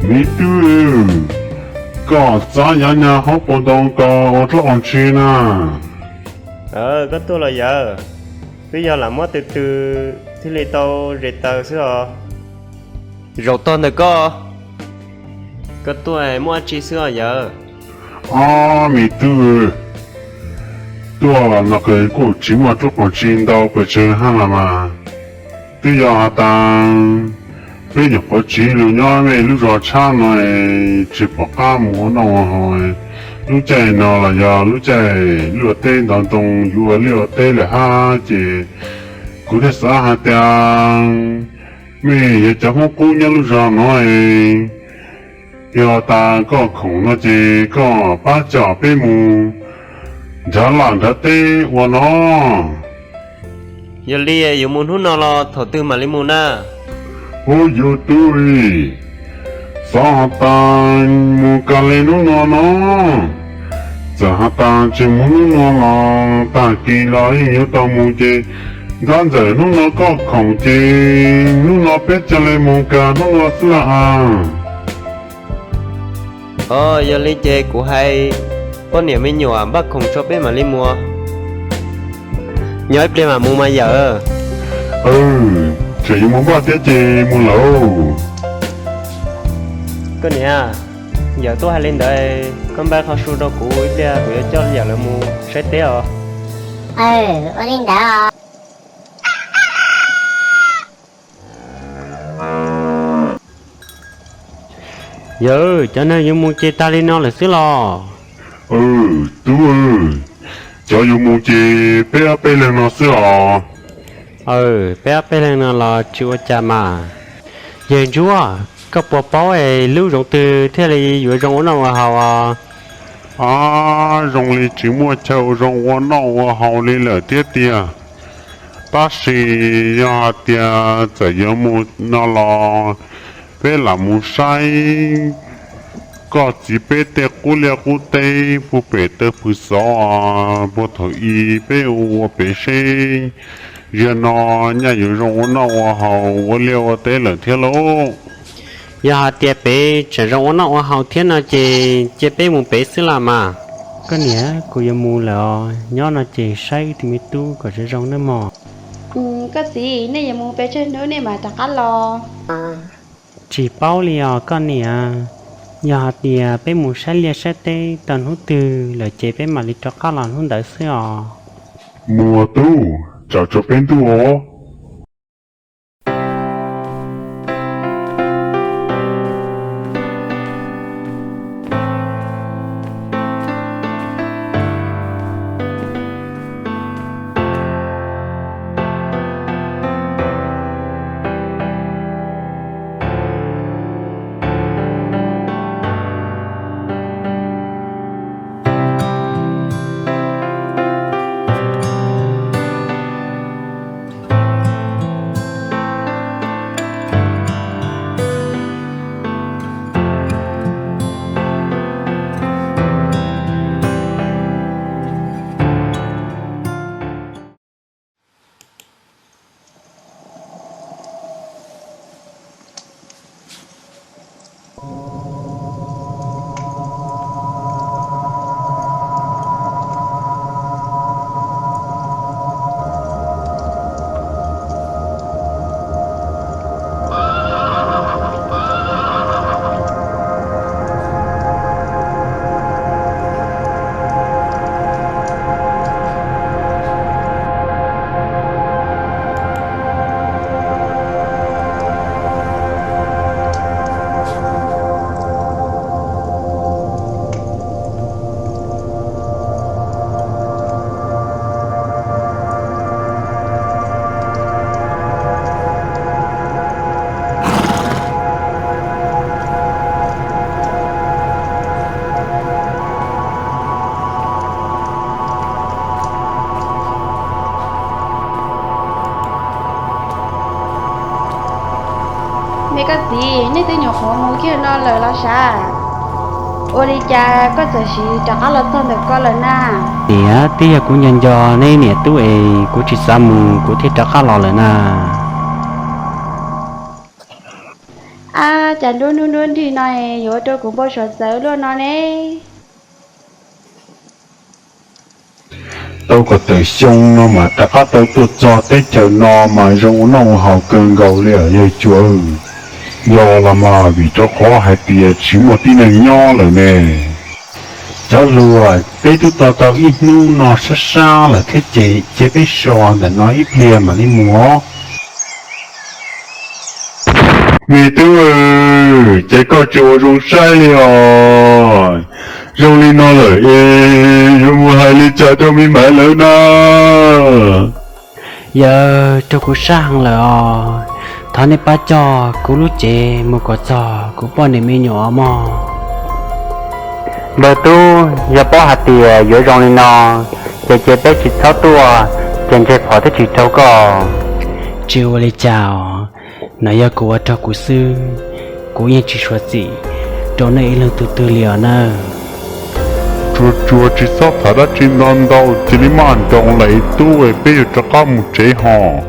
Me tub, koj txhob nyob nyob hauv paus ntoo ko ua dlaab ua ntshis na. Koj tuaj los yawg, twb yog lam muab tw tw thiaj li tau zes taws xwb os. Zaum tog ntawm koj, koj tuaj muaj dab tsi xwb os yawg? Ob me tub, tuaj no kuj tsis muaj dlaab ua ntshis ntau pes tsawg hab los mas, twb yog has tas peb nyuam qhuav tsiv lug nyob mej lub zog tshab no, tsis pom qab mus ua noj ua haus. Lub caij no los yog lub caij luaj teb ntov ntoo yuav ua liaj ua teb lawm hab ces kuv thiaj xav hais tias mej yog cov Hmoob qub nyob lub zog no, yog tas koj khoom no ces koj pab coj peb mus nrhav laj nrhav teb ua no. Yog li yuav mus hnub no los thaum twg mam li mus na? Ub yus tub, xyov has tas mus kag le hnub no no, txawm has tas tsis mus hnub no los tag kis los yeej yuav tau mus ces ntab ntxawm hnub no koj khoom ces hnub no peb ca le mus kag hnub no xwb lawm as. Os, yog li ces kuv hais poj niam me nyuam npaj khoom tso peb mam li mus. Nyob ib pliag mam mus mas yawm. Tseem yuav mus npaj thiab ces mus lawm. Koj niam, yawm tuaj hais li ntawd, koj npaj qhov su rau kuv ib pliag kuv yuav coj yawm lawv mus saib teb os. Ua li ntawd. Yawm, cov neeg yuav mus ces tag li no lawm xwb los? Tub, cov yuav mus ces peb ob peb leeg no xwb os. Peb ob peb leeg no los tsis ua cas mas. Yawg Ntsuab, koj puas paub es lub zoov twg thiaj li yuav zoo ua noj ua haus os? Ab, zoo li tsis muaj chaw zoo ua noj ua haus li lawm thiab tiag. Tab sis yog hais tias txawm yuav mus no los peb lam mus saib koj txiv peb tej qub liaj qub teb puag pem taw pw xov puag thaum i peb ua ua pem seb ziag no nyaj yuav zoo ua noj ua haus ua liaj ua teb lawm thiab lauj. Yog hais tias pem tseem zoo ua noj ua haus thiab no ces cia peb mus pem xwb los mas. Koj niam, kuv yuav mus lawm os, nyob no ces saib tus me tub kom zoo zoo nawb mog. Koj txiv, nej yuav mus pes tsawg hnub nej mam rov qab los? Tsis paub li os koj niam, yog hais tias peb mus saib liaj saib teb tau hnub twg lawm ces peb mam li rov qab los hnub ntawd xwb os. Mus tub, tsam tsuas peb ntuj os. Txiv, nej twb nyuam qhuav mus kiag no lawm los sav? Ua li cas koj txawm siv rov qab los txog ntawm ko lawm na? Niam, twb yog kuv nco nco neb niam tub es kuv tsis xav mus kuv thiaj rov qab los lawm na. Ab, cas nruab hnub nruab nrig no es yuav ua rau kuv npau suav txawv luaj no ne? Tau kaum tawm xyoo no mas rov qab tau tuaj txog teb chaws no mas zoo ua noj ua haus kawg nkaus li os yawg Cua. Yog los mas vim rau qhov hais tias tsis muaj tib neeg nyob lawm ne. Cov hluas, peb twb tuaj tau ib hnub no sab sab lawm thiab ces cia peb so ntawm no ib pliag mam li mus os. Me tub, ces koj tsis ua zoo saib li os. Zoo li no lawm es yuav mus hais li cas rau me maiv lawv na? Yawg, raug kuv sab heev lawm os. Thov nej pab coj kuv lub cev mus kom txog kuv poj niam me nyuam os mog. Npawg tub, yog paub hais tias yuav zoo li no, ces cia peb tsis txhob tuaj, ces ntshe phom twb tsis raug koj. Tsis ua li cas os, no yog kuv ua raug kuv xwb, kuv yeej tsis suav txim rau nej ib leeg tus twg li os nawb. Tsuas tsuas tsis txhob tham dab tsi ntau ntau, cia li maj nroos lawm tub, peb yuav rov qab mus tsev hos.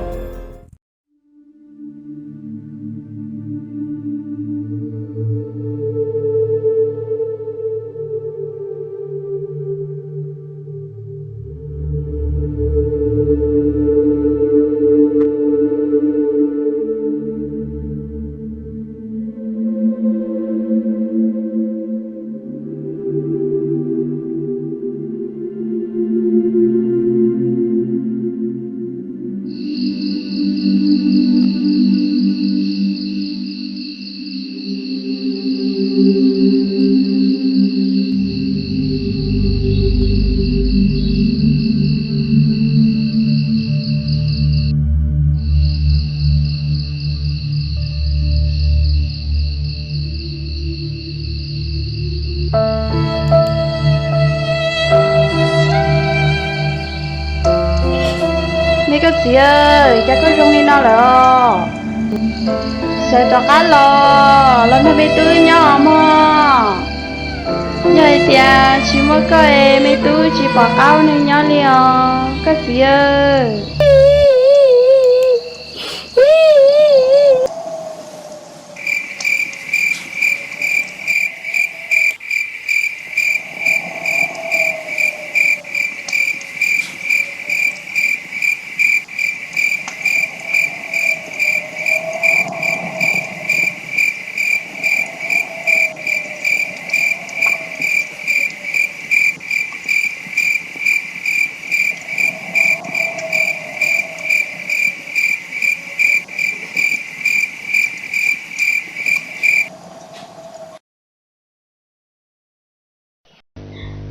Me koj txiv, cas koj zoo li no lawm os? Sawv rov qab los, los nrog me tub nyob os mog. Yog hais tias tsis muaj koj es me tub tsis pom qab ua neeg nyob li os koj txiv.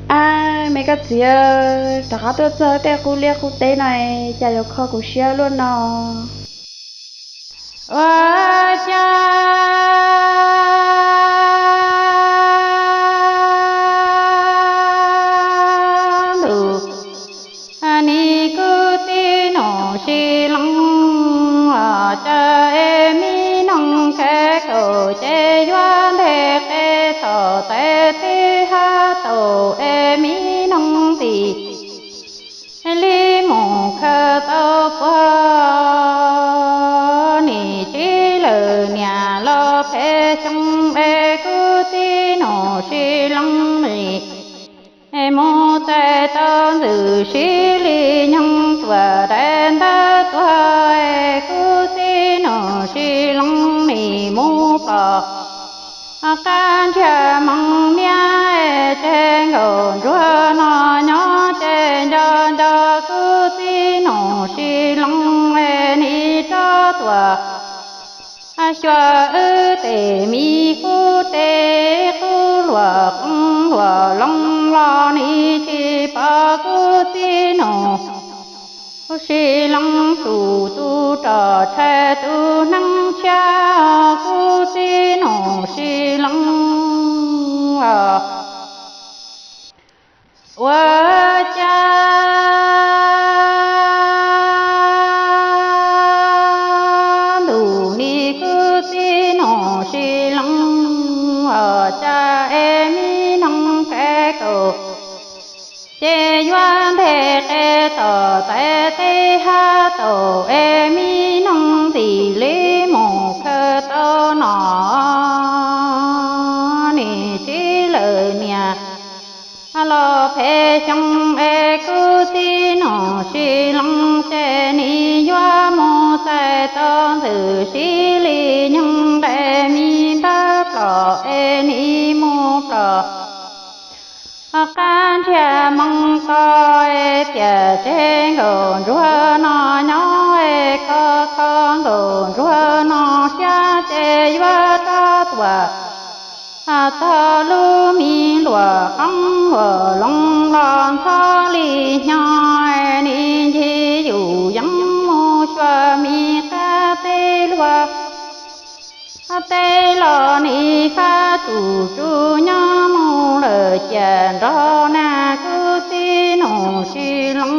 Ab, me koj txiv, rov qab tuaj txog tej qub liaj qub teb no, cas yuav kho kuv siab luaj no. Ua cas ntuj, nim kuv tij nus sib loov, cas es mi noog khav kaum ces yuav nteg qe txhom tais tib hab tau es mi noog ntim li mus khaws tau puag. Nim tsis lawm niam los phem xyoo es kuv tij nus sib loov li, mus txais tau ntxwm sib li nyoog tuam dai ntawd tuag es kuv tij nus sib loov li mus pom qab ntsiag moos niab es tseg nkaus ntsuag no nyob ces nco nco kuv tij nus sib loov es nim rov tuam xyuas wb tej mi qub teb qub luam qoob luam loo los nim tsis pom kuv tij nus sib loov tus tus rog tshais tus neeg tshiab, kuv tij nus sib loov os. Ua cas ntuj, nim kuv tij nus Tom tais teb hab tau es mi noog ntxim li mus khaws tau no, nim tsis lawm niam los phem xyoo es kuv txiv Nuj Sis Loo ces nim yuav mus txais tau ntxwm sib li nyoog nqe mi npawb plom es nim mus plom qab ntshiab moog ko es tiam tseg nkaum ntsuag no nyob es kho kho nkaum ntsuag no siab ces yuav rov tuam tog lub mi luam qoob luam loo los ntxhov li hnyo es nim ncig yus yeeb mus xyuas mi qab teb luag teb los nim fab tsum tsum nyob mus lawm ciam nrog na kuv txiv Nuj Sis Loo.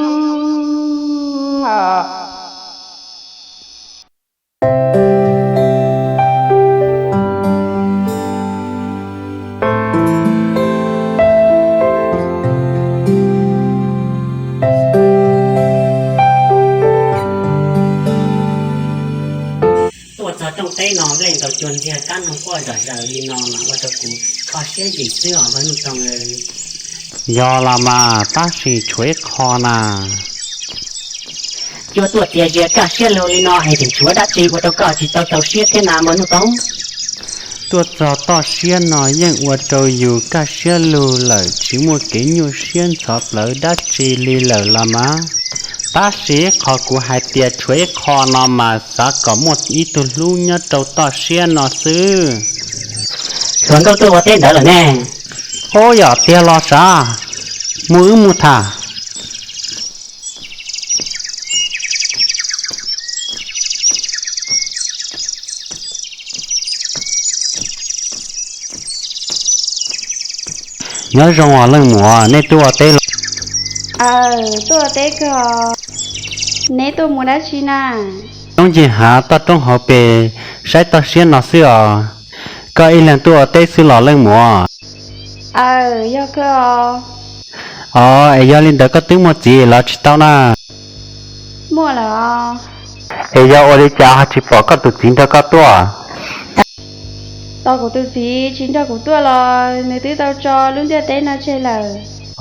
Tuaj txog rooj teb no nplej ntaus cua ntxiag kab noog quaj zom zaws li no mas ua rau kuv kho siab zim xwb os Vaj Nuj Toog. Yog los mas tab sis tshuav ib qho na. Cua tuaj txias zias kaj siab lug li no es tseem tshuav dab tsi ua rau koj tsis tau rau siab thiab na Vaj Nuj Toog? Tuaj txog toj siab no yeej ua rau yus kaj siab lug lawm tsis muaj kev nyuaj siab ntxhov plawv dab tsi li lawm los mas. Tab sis qhov kuv hais tias tshuav ib qho no mas xav kom muaj ib tug hlub nyob rau toj siab no xwb. Hluas nkauj tuaj ua teb ntawd lawm ne. Ub, yog tiag los sav? Mus wb mus tham. Nyob zoo os leej muam, nej tuaj ua teb los? Aw, tuaj ua teb kawg os. Neb tuaj mus dab tsi na? Roob ncig hav toj roob hauv pes, saib toj siab no xwb os. Koj ib leeg tuaj ua teb xwb los leej muam? Aw, yog kawg os. Os, es yog li ntawd koj twb muaj txiv los tsis tau na? Muaj lawm os. Es yog ua li cas ho tsis pom koj tus txiv nrog koj tuaj? Tos kuv tus txiv tsis nrog kuv tuaj los nws twb tau tso lub ntiaj teb no tseg lawm.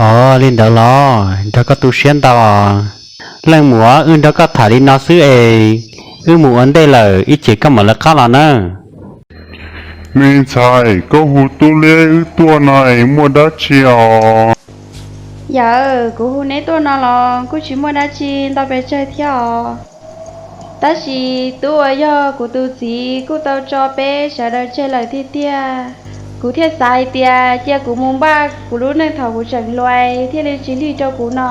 Os, li ntawd los nrog koj tu siab ntau. Leej muam, wb nrog koj tham li no xwb es wb mus ua ntej lawm, ib chim koj mam lawv qab los nawb. Me ntxhais, koj hu tub liab wb tuaj no es muaj dab tsi os? Yawm, kuv hu neb tuaj no los kuj tsis muaj dab tsi ntau pes tsawg thiab os. Tab sis tub uas yog kuv tus txiv kuj tau tso peb sawv daws tseg lawm tiag tiag. Kuv thiaj xav hais tias cia kuv mus npaj kuv lub neej thaum kuv tseem hluas thiaj li tsis lig rau kuv no.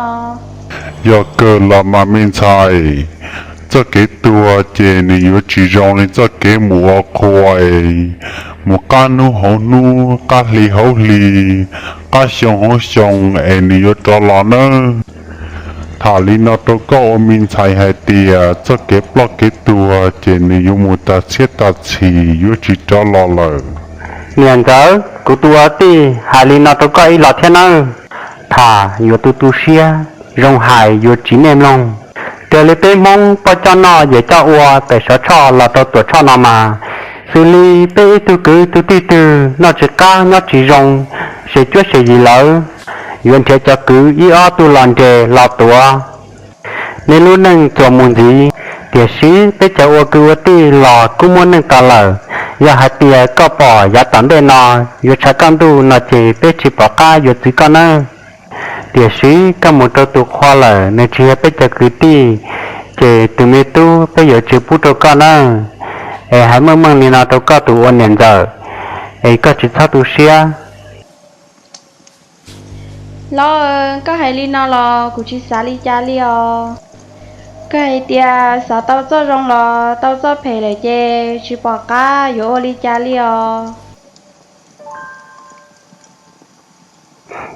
Yog kawg los mas me ntxhais, txoj kev tuag ces nws yuav tsis zoo li txoj kev mus ua qhua es mus qab hnub hauv hnub, qab hli hauv hli, qab xyoo hauv xyoo es nws yuav rov los nawb. Tham li no rau koj ua me ntxhais hais tias txoj kev ploj kev tuag ces nws yuav mus tas txhiab tas txhis yuav tsis rov los lawm. Niam ntxawm, kuv tus ua tij hais li no rau koj ib los thiab nawb. Tham yuav tu tu siab, zoo hais yuav tsis nej mloog. Raws li peb Hmoob poj coj noj yawm coj ua pem Suav Tshoj los rau Tuam Tshoj no mas, xws li peb ib tug kwv tug tij twg noj tsis qab nyob tsis zoo, sev cuab sev yim lawm, yuav nrhiav cov kwv ib ob tug los nres los tuav nej lub neej txuas mus ntxiv. Tiam sis peb cov ua kwv ua tij los kuj muaj neej tas lawm. Yog hais tias koj pom yav tom ntej no yuav tshav kaj ntuj no ces peb tsis pom qab yuav txwv koj nawb. Tiam sis koj mus rau tus qhua lawm, nws tsis yog peb cov kwv tij, ces tus me tub peb yuav tsis pub rau koj nawb. Es hais meej meej li no rau koj tus ua niam ntxawm, es koj tsis txhob tu siab. Los koj hais li no los kuv tsis xav li cas li os. Koj hais tias xav tau txoj zoo los tau txoj phem lawm ces tsis pom qab yuav ua li cas li os.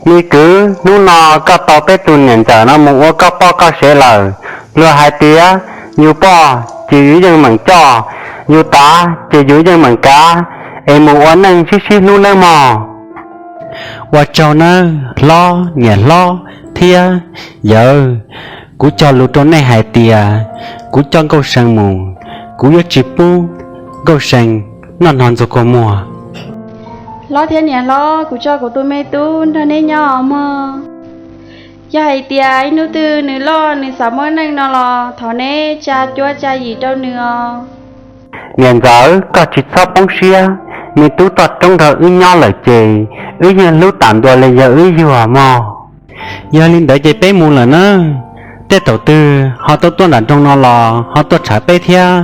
Me kwv, hnub no koj tau peb tus niam ntxawm no mus ua koj poj koj sev lawm. Luag hais tias yus poj ces yus yeej meem coj, yus tav ces yus yeej meem kav, es mus ua neej sib sib hlub nawb mog. Ua tsaug nawb hlob, niam hlob thiab yawg. Kuv cog lus rau nej hais tias kuv coj Nkauj See mus, kuv yuav tsis pub Nkauj See noj hno ntxuag kua muag. Hlob thiab niam hlob, kuv tso kuv tus me tub nrog neb nyob mog. Yog hais tias ib hnub twg nws loj nws xav muaj neej no los thov neb tsa cuab tsa yim rau nws os. Niam ntxawm, koj tsis txhob poob siab, me tub toj roob nrog wb nyob lawm ces wb yeej hlub tas ntua li yog wb yuag mog. Yog li ntawd ces peb mus lawm na, tej thaum twg ho tau tuaj nram nroog no los ho tuaj tshawb peb thiab.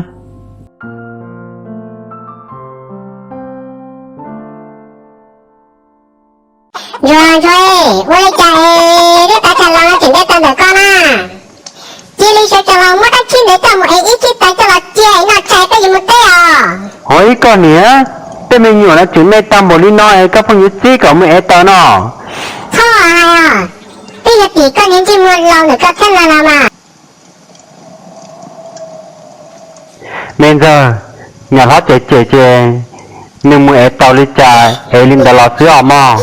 Ntsuag, ntsuag, ua li cas es lub tav tsam los no tseem nte taws ntawm koj na? Cia li sawv tsees los muab dab tsi ntawd coj mus ev ib chib taws coj los cia es noj tshais peb yuav mus teb os. Hov ib koj niam, tej me nyuam no tseem me tag npaum li no es koj pheej yuav txib kom mus ev taws no. Txhob hais os, twb yog tim koj niag ntsej muag laus ntawm koj txheeb no los mas. Me ntxawg, niam hlob cem cem ces nws mus ev taws li cas ev li ntawd los xwb os mog.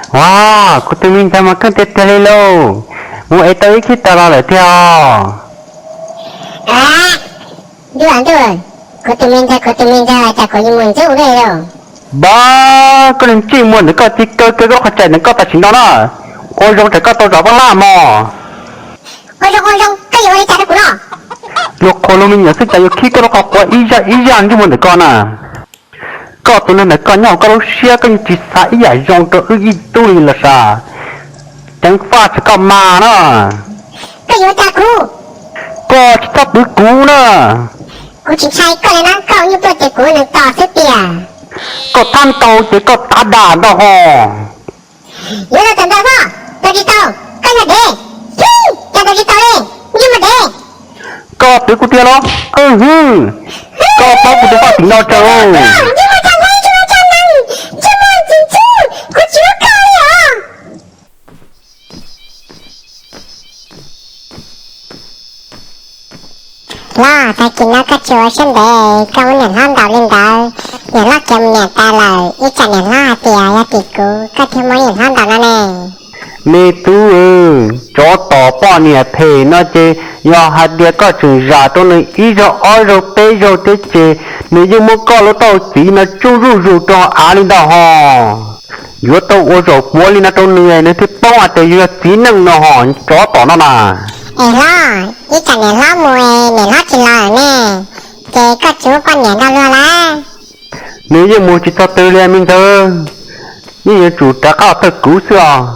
Ua, kuv tus me ntxawg mas keej tiag tiag li lauj, mus ev tau ib chib taws los lawm tiag os. Ntuj, ntuj, kuv tus me ntxawg, kuv tus me ntxawg, cas kuv yuav mus ntxub ua luaj li lauj. Npab, koj niag ntsej muag ntawm koj, cia kaw kaw koj lub qhov rais ntawm koj tam sim no na. Ua zoo tsam koj tau zov pab laj mog. Ua zoo ua zoo, koj yuav ua li cas rau kuv no? Luag qhuas luag me nyuam xwb cas yuav khib koj lub qhov quav ib zaj ib zaj ntsej muag ntawm koj na. Koj tus neeg ntawm koj nyob hauv koj lub siab koj yeej tsis xav ib yam zoo rau wb ib tug li los sav. Ceev faj tsis koj mas na. Koj yuav ua cas kuv? Koj tsis txhob pwv kuv na. Kuv tsis ntshai koj li na, koj yeej tuaj ces kuv nees tos xwb tiag. Koj thab ntau ces koj tav dam ntau hos. Yuav tau tawm ntawd xwb, tawm tsis tau, koj yog dev. Cas tawm tsis tau li, ntsej muag dev. Koj twv kuv tiag los? Koj paub kuv tus poj tim no tsaws. Los tag kis no koj tsis ua siab ntev, koj muab niam hlob ntaus li ntawd, niam hlob khiav mus nyiam tas lawm, ib tsam niam hlob hais tias yog tim kuv koj thiaj muab niam hlob ntaus no ne. Me tub, tsov tom poj niam phem no ces yog hais tias koj tseem zam rau nws ib zaug ob zaug peb zaug thiab ces nws yeej muab koj lub taub hau txiv no tsuj zuj zus rau av li ntawd hos. Yuav tau ua zaum puav li no rau nws, nws thiaj paub hais tias yus yog txiv neej no hos, tsov tom no na. Es hlob, ib tsam niam hlob mus es niam hlob tsis los ne, ces koj tsis muab poj niam nrog luag lawm. Nws yeej mus tsis txog twg li me ntxawg, yeej yuav tsum rov qab los thawj kuv xwb os.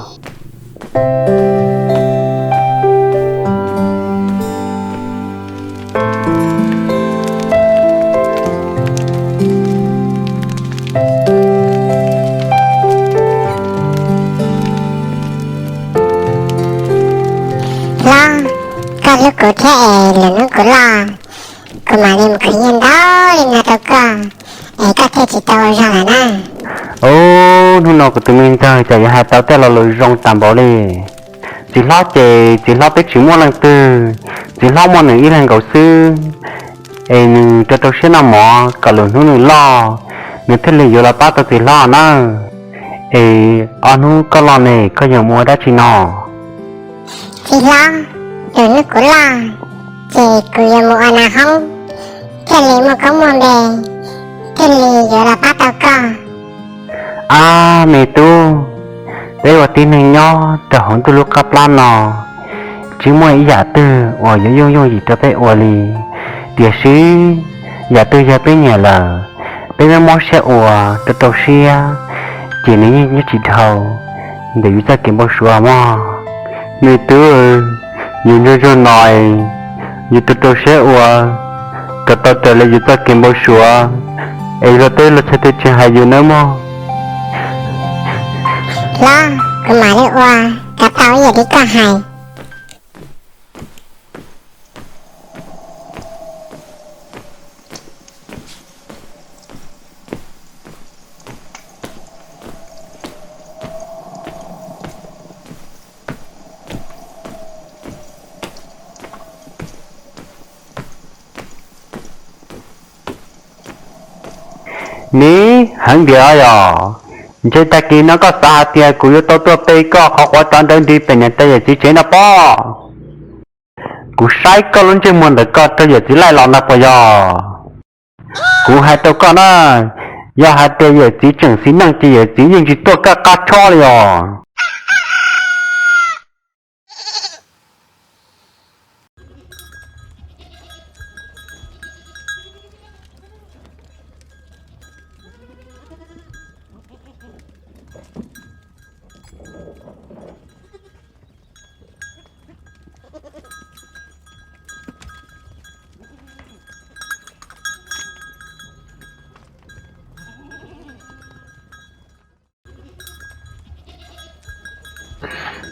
Hlob, koj hlub kuv thiab es lwm hnub kuv loj, kuv mam li mus khwv nyiaj ntau li no rau koj, es koj thiaj tsis tau ua zog lawm na. Ub, hnub no kuv tus me ntxawg cas yuav hais tau tej lo lus zoo tas npaum li. Txiv hlob ces txiv hlob peb tsis muaj leej twg, txiv hlob muaj nws ib leeg nkaus xwb. Es nws rau rau siab noj mov kom lwm hnub nws loj, nws thiaj li yuav los pab tau txiv hlob nawb. Es ob hnub koj loj ne koj yuav mus ua dab tsi no? Txiv hlob, lwm hnub kuv loj, ces kuv yuav mus ua nas hoob, thiaj li muaj koob muaj npe, thiaj li yuav los pab tau koj. Ab me tub, peb ua tib neeg nyob rau hauv ntuj lub qab plab no, tsis muaj ib yam twg uas yuav yooj yooj yim rau peb ua li. Tiam sis yam twg yog peb nyiam lawm, peb muab mob siab ua rau rau siab, ces nws yeej nyob tsis dhau ntawm yus txoj kev npau suav mog. Me tub, yus ntsuag ntsuag no, Yus tus rau siab uas kom tau raws li yus txoj kev npau suav, es luag teb luag chaw twb tsis hais yus nawb mog. Hlob, kuv mam li ua kom tau ib yam li koj hais. Miv, heev tiag yog, ntshe tag kis no koj xav hais tias kuv yuav tau tuaj pe koj qhov quav tsov nrawv nti pem niam tais yawm txiv tsev no pob. Kuv saib koj lub ntsej muag ntawm koj raug yawm txiv laij los ntag puas yog? Kuv hais rau koj na, yog hais tias yawm txiv tseem xis neej ces yawm txiv yeej tsis tuaj kaj qab tshob li os.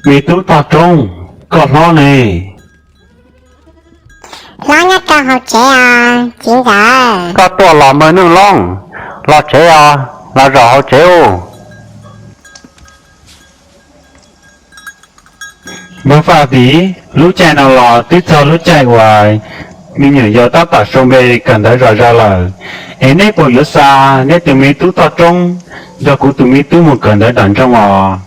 Me tub toj roob, koj hlob ne? Hlob nyob rau hauv tsev os txiv ntxawm. Koj tuaj los npawg Nuj Loob, los tsev os, los zaum hauv tsev ub. Npawg Faj Tiv, lub caij no los twb txog lub caij uas me nyuam yaus tab tom sau npe kawm ntawv zom zaws lawm, es neb puas yuav xa neb tus me tub toj roob nrog kuv tus me tub mus kawm ntawv nram nroog os?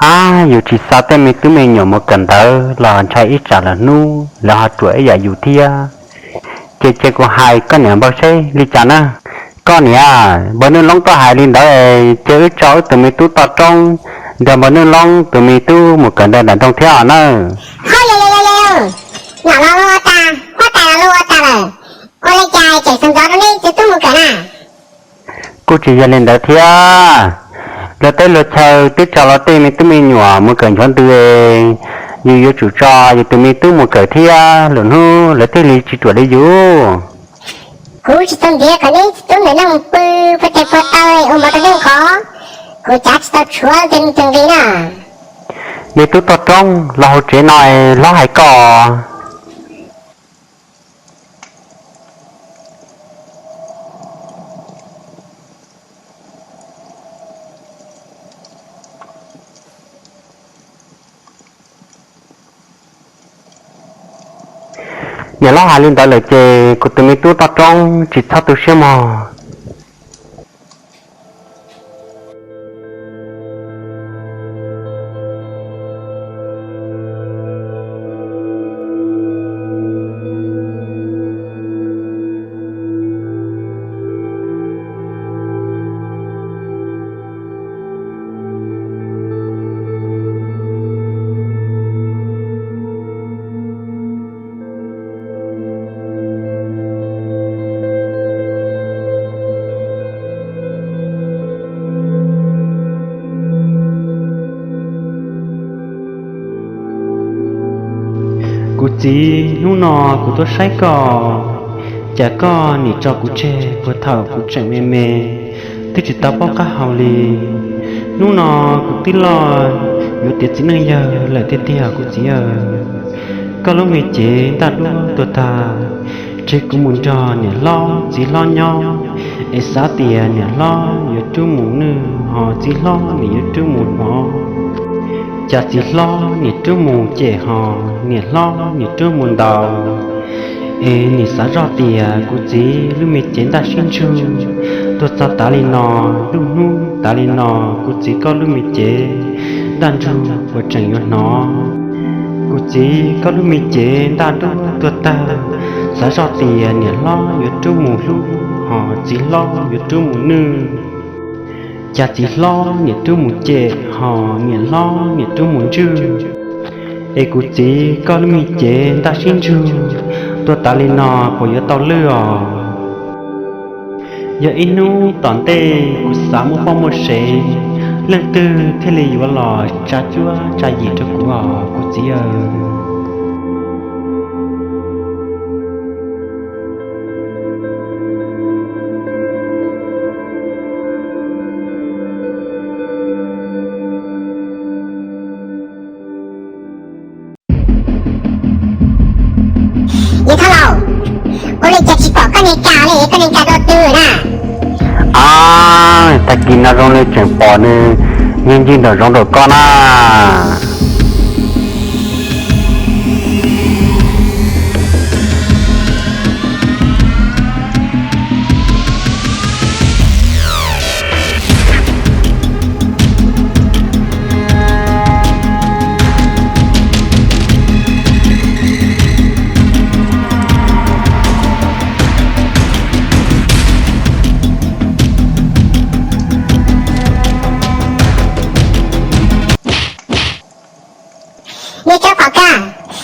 Ab, yus tsis xa tej me tub me nyuam mus kawm ntawv los ntshai ib tsam lwm hnub lawv ho ruam ib yam yus thiab. Ces cia kuv hais koj niam npawg seb li cas na. Koj niam, npawg Nuj Loob tuaj hais li ntawd, cia wb tso wb tus me tub toj roob nrog npawg Nuj Loob tus me tub mus kawm ntawv nram nroog thiab nawb. Hov, yog yog yog yog, nom los luag ua tas, huab tais los luag ua tas lawm, ua li cas tseem xav ntxov rau neb tus tub mus kawm na? Kuj tsis yog li ntawd thiab, luag teb luag chaw twb tso luag tej me tub me nyuam mus kawm nchuav ntws, yus yuav tsum tso yus tus me tub mus kawm thiab, lwm hnub lawv thiaj li tsis ruam li yus. Kuv tsis tau ntiav kom neb tus tub ntawm no mus pw puag teg puag taw ua mov rau neb nqos, kuv cav tsis tau tshuav tus nqi na. Me tub toj roob, los hauv tsev no, hlob hais koj. Niam hlob hais li ntawd lawm ces kuv tus me tub toj roob tsis txhob tu siab mog. Kuv txiv, hnub no kuv tuaj saib koj, cas koj nim tso kuv tseg puag thaum kuv tseem me me, twb tsis tau paub qab hau li. Hnub no kuv twb loj yuav tiav txiv neej yawg lawm tiag tiag kuv txiv aw. Koj lub me cev ntaj duab tuag tag, tseg kuv mus nrog niam hlob txiv hlob nyob, es xav tias niam hlob yuav rub mus nwj ho txiv hlob nim yuav rub mus hnov. Cas txiv hlob nim rub mus cem ho niam hlob nim rub mus ntaus, es nim xav zoj tias kuv txiv lub me cev ntaj sib ntsug tuag txog tav li no, lub hnub tav li no, kuv txiv koj lub me cev ntaj ntsug puas tseem yuav hnov. Kuv txiv koj lub me cev ntaj duab tuag tag, xav zoj tias niam hlob yuav rub mus hlub ho txiv hlob yuav rub mus nwj. Cas txiv hlob nim rub mus cem ho niam hlob nim rub mus ntswj, es kuv txiv koj lub me cev ntaj sib ntsug tuag tav li no puas yuav tau lwj os? Yog ib hnub tom ntej kuv xav muaj poj muaj sev, leej twg thiaj li yuav los tsa cuab tsa yim rau kuv os kuv txiv aw? Ua li cas tsis pom koj niag cas li, koj niag cas rau twg na? A, tag kis no zoo li tseem pom nws nyob ncig nraum zoov nraum koj na. Niag tsov tom kag,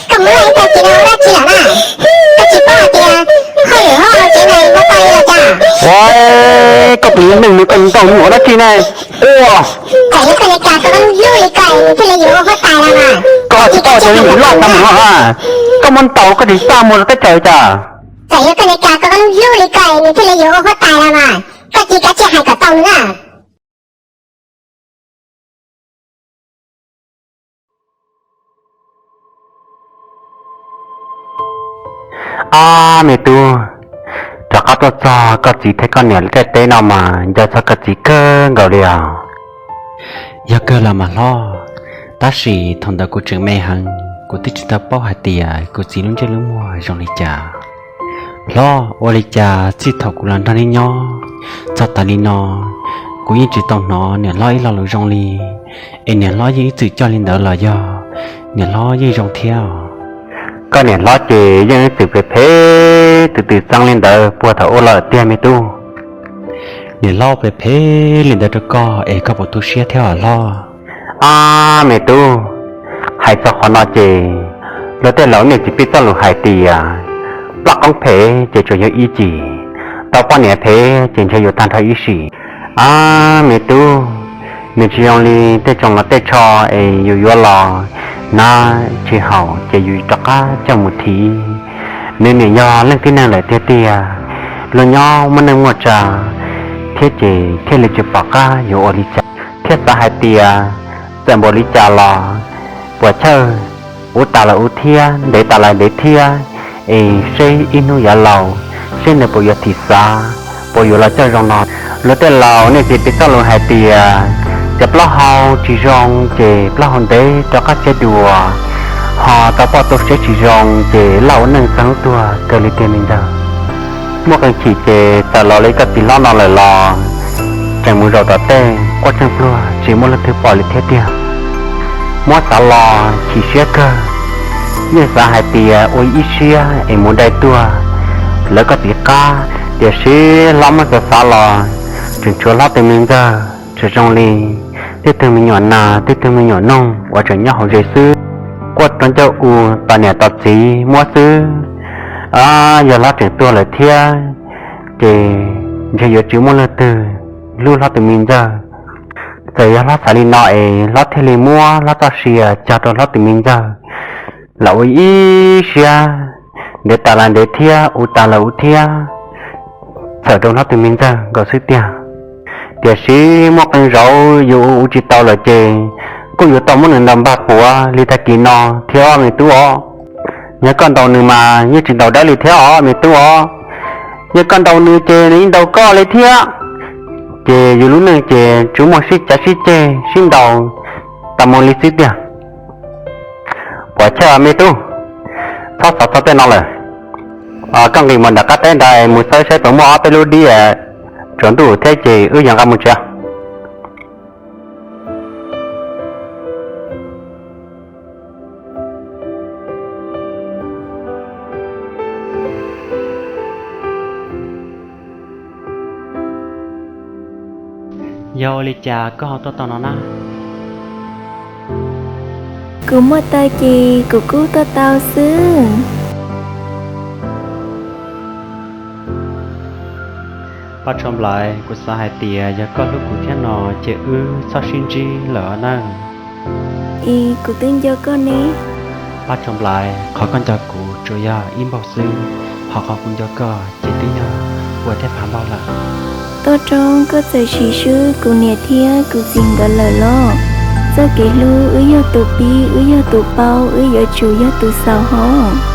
koj muab ib tag kis no ua dab tsi lawm na? Koj tsis paub hais tias hauj lwm hauv tsev neeg muaj tau li los cas? Ua, koj tus neeg nws koj ntaus nws ua dab tsi ne? Ua, txawm yog koj niag cas koj hlub li koj nws thiaj li yuav ua huab tais los mas. Koj tsis paub tias nws loj tag mus no a? Koj muab ntaus koj tsis txaj muag rau teb chaws cas? Txawm yog koj niag cas koj hlub li koj nws thiaj li yuav ua huab tais los mas. Koj cia kav tsij hais kom tau nws na. Ab me tub, rov qab tuaj txog koj txiv thiab koj niam lawv tej teb no mas nco txog koj txiv kawg nkaus li os. Yog kawg los mas hlob, tab sis thaum ntawd kuv tseem me heev, kuv twb tsis tau paub hais tias kuv txiv lub ntsej lub muag zoo li cas. Hlob, ua li cas txij thaum kuv los nrog nej nyob txog tas li no, kuv yeej tsis tau hnov niam hlob ib lo lus zoo li, es niam hlob yeej ib txwm coj li ntawd los yog niam hlob yeej zoo thiab os? Koj niam hlob ces yeej ib txwm phem phem twm twm txeeb li ntawd puag thaum ub los tiag me tub. Niam hlob phem phem li ntawd rau koj es koj puas tu siab thiab os hlob? Ab me tub, hais txog qhov no ces luag tej laus nej tsis pib txoj lus hais tias ploj qoob phem ces tsuas yog ib cim, tau poj niam phem ces ntshe yuav tag nrho ib sim. Ab me tub, nws tsis zoo li tej tsoos los tej tsho es yus yuav los nab tsis haum ces yus rov qab coj mus thiv. Nws niam yog leej tib neeg lawm tiag tiag, luag nyob muaj neej muaj tsa thiab ces thiaj li tsis pom qab yuav ua li cas, thiab xav hais tias txawm npaum li cas los puas chawj, ub tas los ub thiab, ntev tas los ntev thiab, es seb ib hnub yav laus seb nws puas yuav thim xav, puas yuav los coj zoo no. Luag tej laus nej tsis pib txoj lus hais tias cov plaub hau tsis zoo ces plaub hau ntev rov qab txiav duas, ho tau poj tau sev tsis zoo ces laj ua neej txog hnub tuag kawg li tiag me ntxawg. Muaj qee chim ces txawm los li koj txiv hlob no lawm los tseem mus zaum tom tej quaj tsheej pluag tsis muaj leej twg pom li thiab tiag. Muab xav los chim siab kawg, yeej xav hais tias ua ib siab es mus dai tuag lawv koj txiv qab, tiam sis hlob muab xav xav los tseem tshuav hlob tus me ntxawg tseem zoo li tej tug me nyuam nas tej tug me nyuam noog uas tseem nyob hauv zes xwb. Quaj rau ncauj u tos niam tos txiv muab xwb. Yog hlob tseem tuag lawm thiab ces ntshe yuav tsis muaj leej twg hlub hlob tus me ntxawg. Txawm yog hlob xav li no es hlob thiaj li muab hlob txoj sia cog rau hlob tus me ntxawg los ua ib siab, ntev tas los ntev thiab ub tas los ub thiab, txhawm rau hlob tus me ntxawg nkaus xwb tiag. Tiam sis muaj qee zaum yus ua tsis tau lawm ces kuj yuav tau muab nws ntaus npag quav li tag kis no thiab me tub os. Yog koj ntaus nws mas yeej tsis ntaus dawb li thiab os me tub os. Yog koj ntaus nws ces nws yeej ntaus koj li thiab. Ces yus lub neej ces tsuas muaj sib cav sib ceg sib ntaus tas mus li xwb tiag. Puas chawj me tub, txhob xav txog tej no lawm. Koj nqis mus nram qab teb ntawd mus xauj saib puas muaj ob peb lub dib tsaus ntuj thiab ces wb yuav nqa mus tsev. Yog ua li cas koj ho tuaj tau no na? Kuv muaj taw ces kuv kuj tuaj tau xwb. Paj Tsho Nplaim, kuv xav hais tias yog koj hlub kuv thiab no ces wb txhob sib ntsib lawm nawb. Es kuv twb nco koj ne. Paj Tsho Nplaim, qhov koj nco kuv tsuas yog ib npaug xwb, ho qhov kuv nco koj ces twb yog pua thiab phav npaug lawm. Toj Roob, koj txawm sim swb kuv niam thiab kuv txiv nkawd lawm los? Txoj kev hlub wb yog tus pib, wb yog tus paub, wb yuav tsum yog tus xaus hos.